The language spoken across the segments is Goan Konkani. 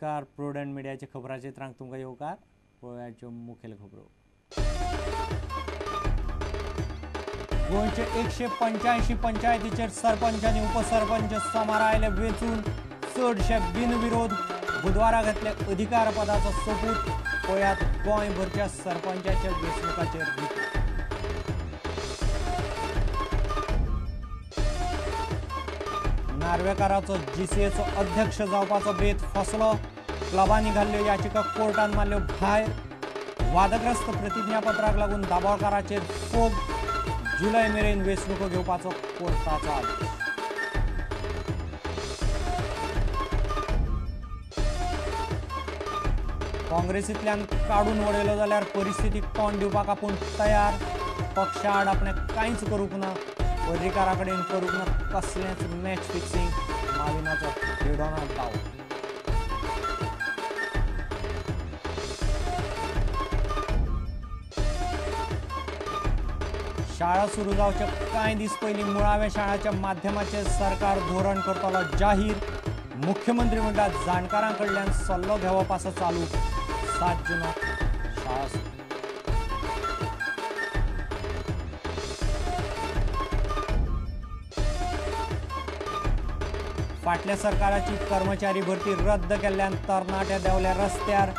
नमस्कार, प्रुडंट मिडियाच्या खबराचित्रांक तुमकां येवकार. पळोवयाच्यो मुखेल खबरो. गोंयचे 185 पंचायतीचेर सरपंच आनी उपसरपंच सोमारा आयले वेंचून, चडशे बिनविरोध. बुधवारा घेतले अधिकारपदाचो सोपूत. पळयात गोंयभरच्या सरपंचाच्या वेंचणुकाचेर रिपोर्ट. नार्वेकाराचो जीसीएचो अध्यक्ष जावपाचो बेत फसलो. क्लबांनी घाल्ल्यो याचिका कोर्टान मारल्यो भायर. वादग्रस्त प्रतिज्ञापत्राक लागून दाबोळकाराचेर फोग. जुलय मेरेन वेंचणुको घेवपाचो कोर्टाचो आदेश. काँग्रेसींतल्यान काडून उडयलो जाल्यार परिस्थितीक तोंड दिवपाक आपूण तयार. पक्षा आड आपणें कांयच करूंक ना. पर्रीकारा कडेन करूंक ना कसलेंच मॅच फिक्सिंग. माविनाचो हेडोना दावो. शाळा सुरू जावच्या कांय दीस पयलीं मुळाव्या शाळाच्या माध्यमाचेर सरकार धोरण करतलो जाहीर. मुख्यमंत्री म्हणटात जाणकारां कडल्यान सल्लो घेवप आसा चालू. 7 जुनाक शाळा सुरू. फाटल्या सरकाराची कर्मचारी भरती रद्द केल्ल्यान तरणाटे देंवल्या रस्त्यार.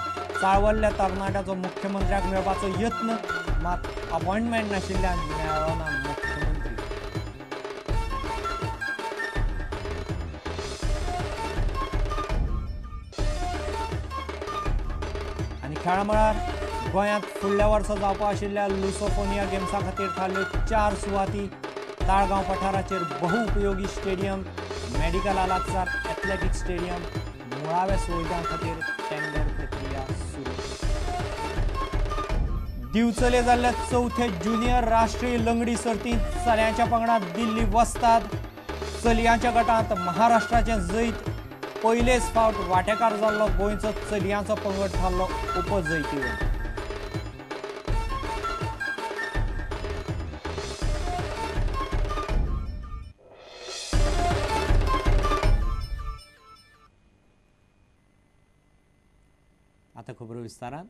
चाळवल्ल्या तरणाट्याचो मुख्यमंत्र्याक मेळपाचो यत्न, मात अपॉयंटमेंट नाशिल्ल्यान मेळ्ळो ना मुख्यमंत्री. आनी खेळा मळार गोंयांत फुडल्या वर्सा जावपा आशिल्ल्या लुसोफोनिया गेम्सा खातीर थारल्यो 4 सुवाती. ताळगांव पठाराचेर बहुउपयोगी स्टेडियम, मेडिकला लागसार एथलेटिक स्टेडियम, मुळाव्या सुविधां खातीर टेंडर प्रक्रिया सुरू. दिवचले जाल्ल्या चवथे ज्युनियर राष्ट्रीय लंगडी सर्तींत चल्यांच्या पंगडांत दिल्ली वस्ताद. चलयांच्या गटांत महाराष्ट्राचें जैत. पयलेच फावट वांटेकार जाल्लो गोंयचो चलयांचो पंगड थारलो उपजैतिवंत. आतां खबरो विस्तारान.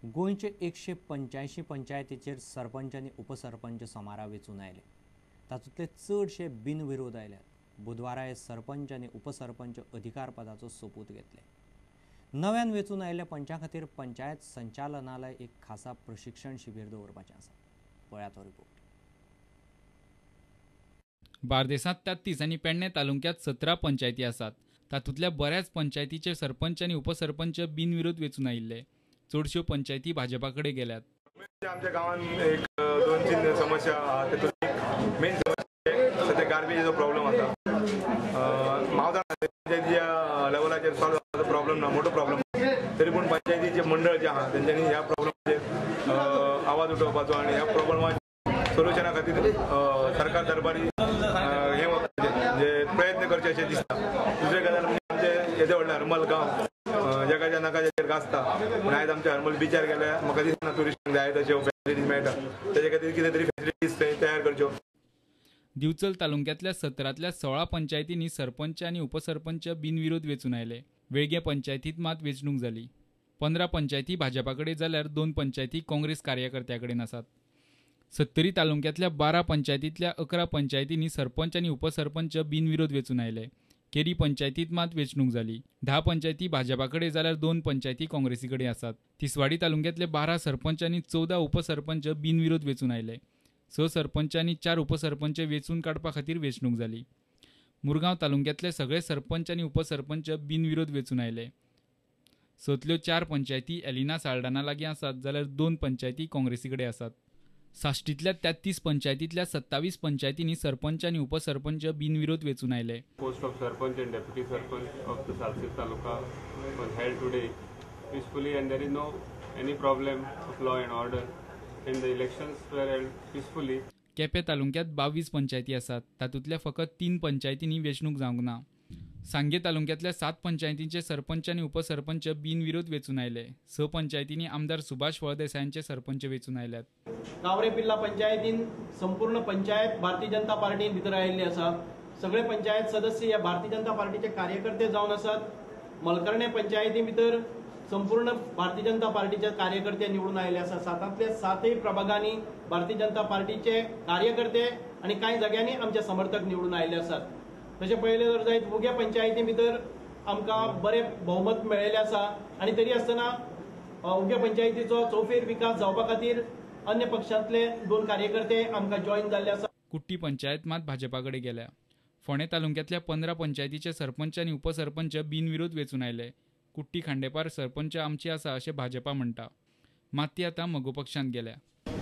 गोंयचे 185 पंचायतीचेर सरपंच आनी उपसरपंच सोमारा वेंचून आयले. तातूंतले चडशे बिनविरोध आयल्यात. बुधवारा हे सरपंच आनी उपसरपंच अधिकारपदाचो सोपूत घेतले. नव्यान वेंचून आयिल्ल्या पंचां खातीर पंचायत संचालनालय एक खासा प्रशिक्षण शिबीर दवरपाचें आसा. पळयात हो रिपोर्ट. बार्देसांत 33 आनी पेडणे तालुक्यांत 17 पंचायती आसात. तातूंतल्या बऱ्याच पंचायतीचे सरपंच आनी उपसरपंच बिनविरोध वेंचून आयिल्ले. चडश्यो पंचायती भाजपा कडेन गेल्यात. आमच्या गांवांत एक 2-3 समस्या आहा. तेतूंत मेन समस्या सद्या गार्बेजीचो प्रॉब्लम आसा. हांव जाणा पंचायतीच्या लेवलाचेर सॉल्व जावपाचो प्रॉब्लम ना, मोठो प्रॉब्लम. तरी पूण पंचायतीचे मंडळ जे आहा तेंच्यांनी ह्या प्रॉब्लमाचेर आवाज उठोवपाचो आनी ह्या प्रॉब्लमा सोल्युशना खातीर सरकार दरबारी हे म्हणजे प्रयत्न करचे अशें दिसता. दुसरे गजाल म्हणजे आमचे येदे व्हडले हरमल गांव जगाच्या नाकाचेर गाजता, पूण आयज आमच्या हरमल बिचार गेल्यार म्हाका दिसना ट्युरिस्टांक जाय तश्यो फॅसिलिटीज मेळटा. तेजे खातीर कितें तरी फॅसिलिटीज थंय तयार करच्यो. दिवचल तालुक्यांतल्या 17तल्या 16 पंचायतींनी सरपंच आनी उपसरपंच बिनविरोध वेंचून आयले. वेळगें पंचायतींत मात वेंचणूक जाली. 15 पंचायती भाजपा कडेन जाल्यार 2 पंचायती काँग्रेस कार्यकर्त्या कडेन आसात. सत्तरी तालुक्यांतल्या 12 पंचायतींतल्या 11 पंचायतींनी सरपंच आनी उपसरपंच बिनविरोध वेंचून आयले. केरी पंचायतींत मात वेंचणूक जाली. 10 पंचायती भाजपा कडेन जाल्यार 2 पंचायती काँग्रेसी कडेन आसात. तिसवाडी तालुक्यांतले 12 सरपंच आनी 14 उपसरपंच बिनविरोध वेंचून आयले. 6 सरपंच आनी 4 उपसरपंच वेंचून काडपा खातीर वेंचणूक जाली. मुरगांव तालुक्यांतले सगळे सरपंच आनी उपसरपंच बिनविरोध वेंचून आयले. 6तल्यो 4 पंचायती एलिना साल्डाना लागीं आसात जाल्यार 2 पंचायती काँग्रेसी कडेन आसात. साश्टींतल्या 33 पंचायतींतल्या 27 पंचायतींनी सरपंच आनी उपसरपंच बिनविरोध वेंचून आयले. Post of sarpanch and deputy sarpanch of the Salcete taluka was held today peacefully and there is no any problem of law and order and the elections were held peacefully. Quepem तालुक्यांत 22 पंचायती आसात. तातूंतल्या फकत 3 पंचायतींनी वेंचणूक जावंक ना. सांगे तालुक्यांतल्या 7 पंचायतींचे सरपंच आनी उपसरपंच बिनविरोध वेंचून आयले. 6 पंचायतींनी आमदार सुभाष फळदेसायांचे सरपंच वेंचून आयल्यात. गावरे पिल्ला पंचायतीन संपूर्ण पंचायत भारतीय जनता पार्टीन भितर आयिल्ली आसा. सगळे पंचायत सदस्य ह्या भारतीय जनता पार्टीचे कार्यकर्ते जावन आसात. मलकर्णे पंचायती भितर संपूर्ण भारतीय जनता पार्टीचे कार्यकर्ते निवडून आयिल्ले आसा. सातांतले सातय प्रभागांनी भारतीय जनता पार्टीचे कार्यकर्ते आनी कांय जाग्यांनी आमचे समर्थक निवडून आयिल्ले आसात. तशें पळयलें जर जायत उगें पंचायती भितर आमकां बरें बहुमत मेळिल्लें आसा आनी तरी आसतना उगें पंचायतीचो चौफेर विकास जावपा खातीर अन्य पक्षांतले 2 कार्यकर्ते आमकां जॉयन जाल्ले आसा. कुट्टी पंचायत मात भाजपा कडेन गेल्या. फोंडें तालुक्यांतल्या 15 पंचायतीचे सरपंच आनी उपसरपंच बिनविरोध वेंचून आयले. कुट्टी खांडेपार सरपंच आमची आसा अशें भाजपा म्हणटा, मात ती आतां मगो पक्षांत गेल्या.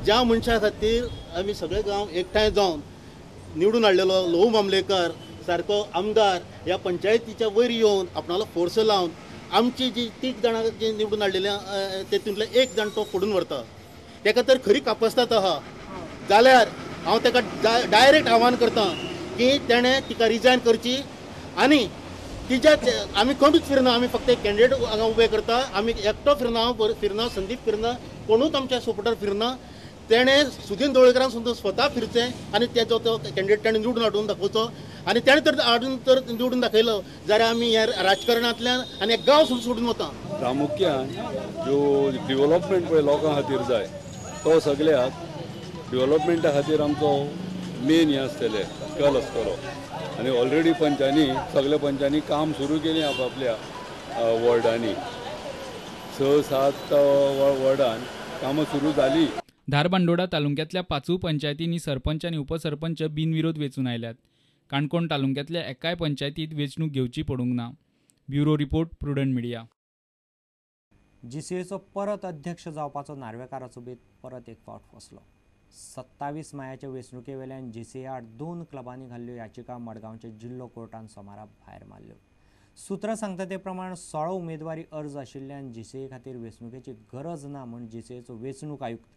ज्या मनशा खातीर आमी सगळे गांव एकठांय जावन निवडून हाडलेलो लहू मामलेकर सारको आमदार ह्या पंचायतीच्या वयर येवन आपणालो फोर्स लावन आमची जी 3 जाणां जी निवडून हाडलेली तेतूंतले 1 जाण तो फोडून व्हरता. ताका तर खरी कापस्तात आहा जाल्यार हांव ताका डायरेक्ट आव्हान करता की तेणें तिका रिजायन करची आनी तिच्या आमी कोणूच फिरना, आमी फक्त एक कॅन्डिडेट हांगा उबे करता. आमी एकटो फिरना, हांव फिरना, संदीप फिरना, कोणूच आमच्या सपोर्टर फिरना. तेणें सुदीन ढवळीकरान सुद्दां स्वता फिरचें आनी तेजो तो कॅन्डिडेट तेणें निवडून हाडून दाखोवचो आनी तेणें तर हाडून तर निवडून दाखयलो जाल्यार आमी ह्या राजकारणांतल्यान आनी एक गांव सोडून वता. प्रामुख्यान जो डिवलॉपमेंट पळय लोकां खातीर जाय तो सगळ्याक डिवलॉपमेंटा खातीर आमचो मेन हें आसतलें, कल आसतलो. आनी ऑलरेडी पंचांनी सगळ्या पंचांनी काम सुरू केलें आपापल्या वॉर्डांनी, 6-7 वॉर्डान कामां सुरू जाली. धारबांदोडा तालुक्यांतल्या 5 पंचायतींनी सरपंच आनी उपसरपंच बिनविरोध वेंचून आयल्यात. काणकोण तालुक्यांतल्या एकाय पंचायतींत वेंचणूक घेवची पडूंक ना. Bureau report, Prudent Media. जीसीएचो परत अध्यक्ष जावपाचो नार्वेकाराचो बेत परत एक फावट फसलो. 27 मायाच्या वेंचणुके वेल्यान जीसीए आड 2 क्लबांनी घाल्ल्यो याचिका मडगांवच्या जिल्लो कोर्टान सोमारा भायर मारल्यो. सूत्रां सांगता ते प्रमाण 16 उमेदवारी अर्ज आशिल्ल्यान जीसीए खातीर वेंचणुकेची गरज ना म्हूण जीसीएचो वेंचणूक आयुक्त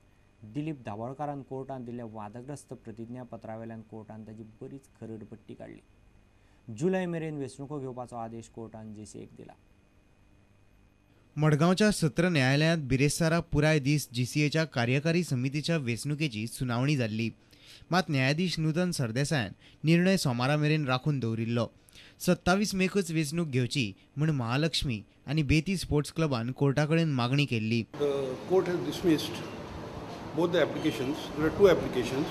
दिलीप दाभोळकारान कोर्टान दिल्ल्या वादग्रस्त प्रतिज्ञापत्रावेल्यान कोर्टान ताजी बरीच खरडपट्टी काडली. जुलय मेरेन वेंचणुको घेवपाचो आदेश कोर्टान जीसीएक दिला. मडगांवच्या सत्र न्यायालयांत बिरेस्तारा पुराय दीस जीसीएच्या कार्यकारी समितीच्या वेंचणुकेची सुनावणी जाल्ली. मात न्यायाधीश नूतन सरदेसायान निर्णय सोमारा मेरेन राखून दवरिल्लो. 27 मेकच वेंचणूक घेवची म्हूण महालक्ष्मी आनी बेती स्पोर्ट्स क्लबान कोर्टा कडेन मागणी केल्ली. Court has dismissed both the applications. There are 2 applications.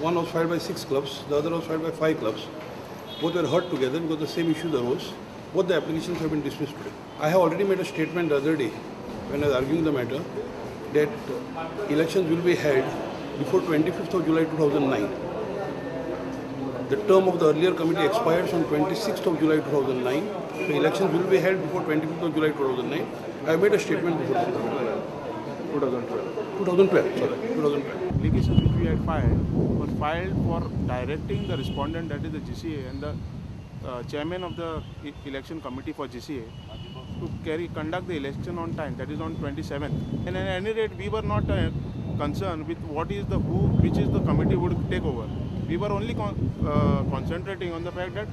One was filed by 6 clubs, the other was filed by 5 clubs. Both were heard together because the same issues arose. Both the applications have been dismissed today. I have already made a statement the other day when I was arguing the matter that elections will be held before 25th of July 2009. The term of the earlier committee expires on 26th of July 2009. So elections will be held before 25th of July 2009. I have made a statement before 2012. 2012, sorry, 2012. Applications which we had filed were filed for directing the respondent, that is the GCA, and the chairman of the election committee for GCA to conduct the election on time, that is on 27th. And at any rate, we were not concerned with what is the who, which is the committee would take over. We were only concentrating on the fact that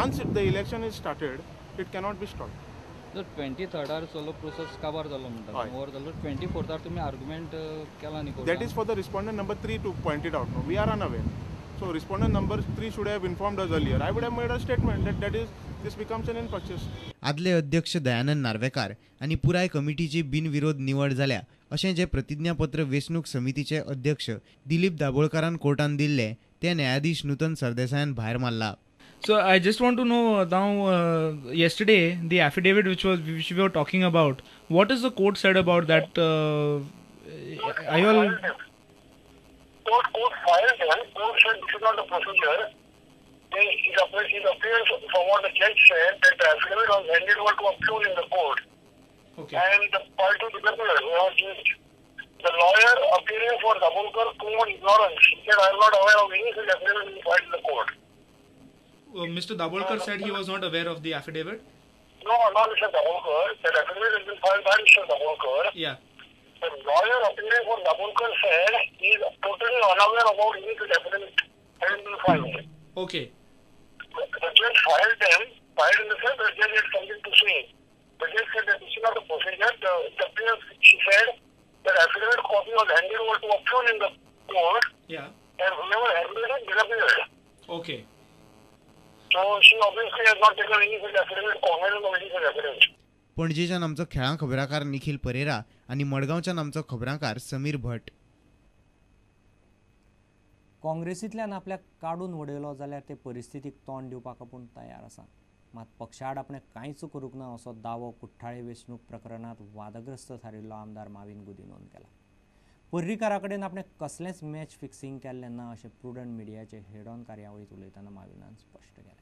once the election is started, it cannot be stopped. जर 23rd चलो प्रोसेस काबार जालो म्हणटा ओवर जालो 24th तुमी आर्ग्युमेंट केला न्ही. That is for the respondent number 3 to point it out. No, we are unaware. So respondent number 3 should have informed us earlier. I would have made a statement that that is this becomes an infractuous. आदले अध्यक्ष दयानंद नार्वेकार आनी पुराय कमिटीची बिनविरोध निवड जाल्या अशें जें प्रतिज्ञापत्र वेंचणूक समितीचे अध्यक्ष दिलीप दाभोळकारान कोर्टान दिल्लें तें न्यायाधीश नूतन सरदेसायान भायर मारला. So I just want to know now, yesterday the affidavit which we were talking about, what is the court said about that? Are you all... Court filed them. Court said this is not the procedure. It appears from what the judge said that the affidavit was handed over to a peon in the court. Okay. And the party disappeared. The lawyer appearing for Dabholkar claimed ignorance. He said, I am not aware of any such affidavit being filed in the court. Mr. Dabholkar said he was not aware of the affidavit? No, not Mr. Dabholkar. That affidavit has been filed by Mr. Dabholkar. Yeah. The lawyer appearing for Dabholkar said he is totally unaware about any such affidavit having been filed. Okay. The judge filed them, filed in the sense the judge had something to say. The judge said that this is not the procedure. The appearance, she said that affidavit copy was handed over to a peon in the court. Yeah. And whoever handled it disappeared. Okay. So she obviously has not taken any such affidavit, cognizance of any such affidavit. पणजेच्यान आमचो खेळां खबराकार निखिल परेरा आनी मडगांवच्यान आमचो खबराकार समीर भट. काँग्रेसींतल्यान आपल्याक काडून उडयलो जाल्यार ते परिस्थितीक तोंड दिवपाक आपूण तयार आसा, मात पक्षाआड आपणें कांयच करूंक ना असो दावो कुठ्ठाळे वेंचणूक प्रकरणांत वादग्रस्त थारिल्लो आमदार माविन गुदिन्होन केला. पर्रीकारा कडेन आपणें कसलेंच मॅच फिक्सिंग केल्लें ना अशें प्रुडंट मिडियाचे हेड ऑन कार्यावळींत उलयतना माविनान स्पश्ट केलें.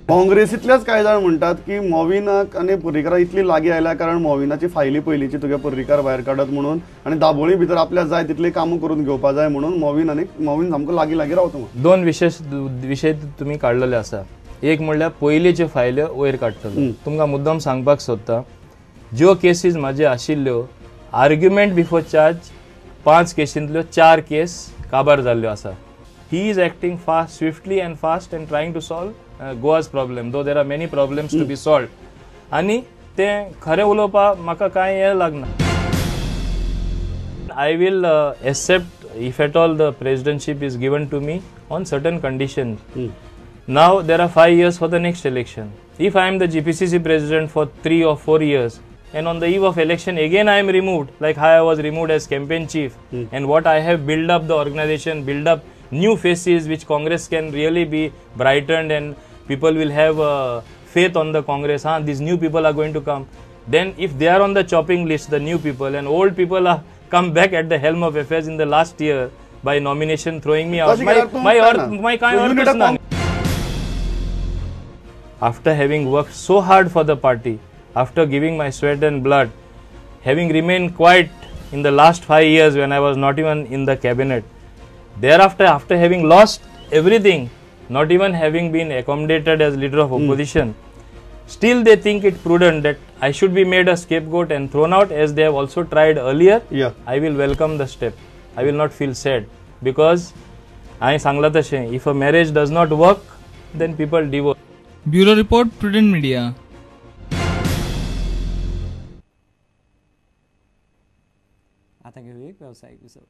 काँग्रेसींतल्याच कांय जाण म्हणटात की मोविनाक आनी पर्रीकाराक इतली लागीं आयल्या कारण मोविनाची फायली पयलींची तुगे पर्रीकार भायर काडत म्हणून आनी दाबोळी भितर आपल्याक जाय तितली कामां करून घेवपा जाय म्हणून मोविन आनी मोविन सामको लागीं लागीं रावता. दोन विशय तुमी काडलेले आसा. एक म्हणल्यार पयलींच्यो फायल्यो वयर काडटलो. तुमकां मुद्दम सांगपाक सोदता, ज्यो केसीस म्हाज्यो आशिल्ल्यो आर्ग्युमेंट बिफोर चार्ज 5 केसींतल्यो 4 केस काबार जाल्ल्यो आसा. He is acting fast, swiftly and fast and trying to solve Goa's problem, though there are many problems to be solved. आनी तें खरें उलोवपाक म्हाका कांय हें लागना. I will accept if at all the presidentship is given to me on certain conditions. Now there are 5 years for the next election. If I am the GPCC president for 3 or 4 years and on the eve of election again I am removed, like how I was removed as campaign chief, and what I have built up the organization, build up new faces which Congress can really be brightened and people will have faith on the Congress. These new people are going to come. Then if they are on the chopping list, the new people, and old people are come back at the helm of affairs in the last year by nomination throwing me out. My kind of. After having worked so hard for the party, after giving my sweat and blood, having remained quiet in the last 5 years when I was not even in the cabinet, thereafter, after having lost everything, not even having been accommodated as leader of opposition, still they think it prudent that I should be made a scapegoat and thrown out, as they have also tried earlier. Yeah. I will welcome the step. I will not feel sad because I sangla tashe, if a marriage does not work, then people divorce. Bureau Report, Prudent Media. आता घेऊया एक व्यावसायिक विसव.